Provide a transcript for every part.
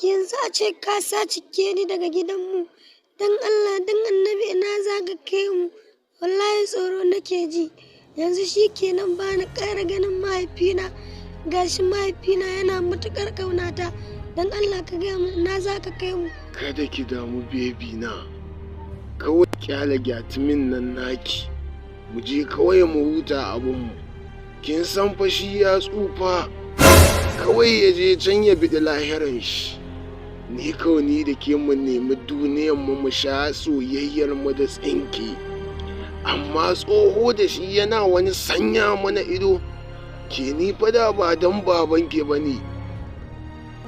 Yanzu a ce ka sace ni daga gidanmu. Don Allah, don Annabi, ina za ka kai mu? Wallahi tsoro nake ji. Yanzu shi kenan, ba na ƙara ganin mahaifina. Gashi mahaifina yana matuƙar ƙaunata. Don Allah ka gaya min ina za ka kai mu. Kada ki damu, baby na. Kawai kyale gyatumin nan naki. Mu je kawai mu huta abinmu. Kin san fa shi ya tsufa. Kawai ya je can ya biɗi lahiran shi. Ni kawai ni da ke mu nemi duniyan mu, mu sha soyayyar mu da tsinke. Amma tsoho da shi yana wani sanya mana ido. Ke, ni fa da ba don baban ke ba ne.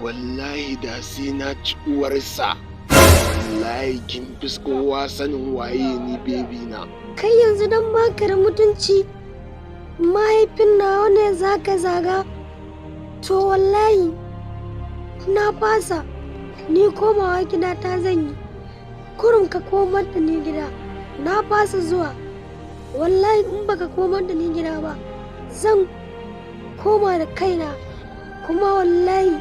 Wallahi da sai na ci uwarsa. Wallahi kin fi kowa sanin waye ni, baby na. Kai, yanzu don baka da mutunci, mahaifin nawa ne za ka zaga? To wallahi na fasa, ni komawa gida ta zan yi. Kurum ka komar da ni gida, na fasa zuwa. Wallahi in baka komar da ni gida ba, zan koma da kaina, kuma wallahi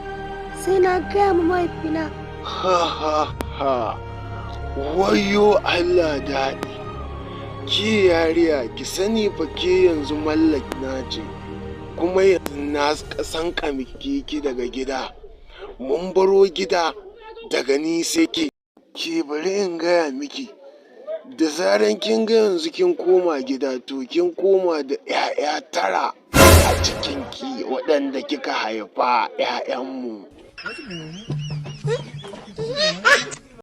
sai na gaya ma mahaifina. Ha ha ha. Wayo Allah daɗi. Ki yariya, ki sani fa ke yanzu mallaki na ce. Kuma yanzu na san ki daga gida. Mun baro gida daga ni sai ke. Ke, bari in gaya miki. Da zaran kin ga yanzu kin koma gida, to kin koma da 'ya'ya 9 a cikinki waɗanda kika haifa, 'ya'yanmu.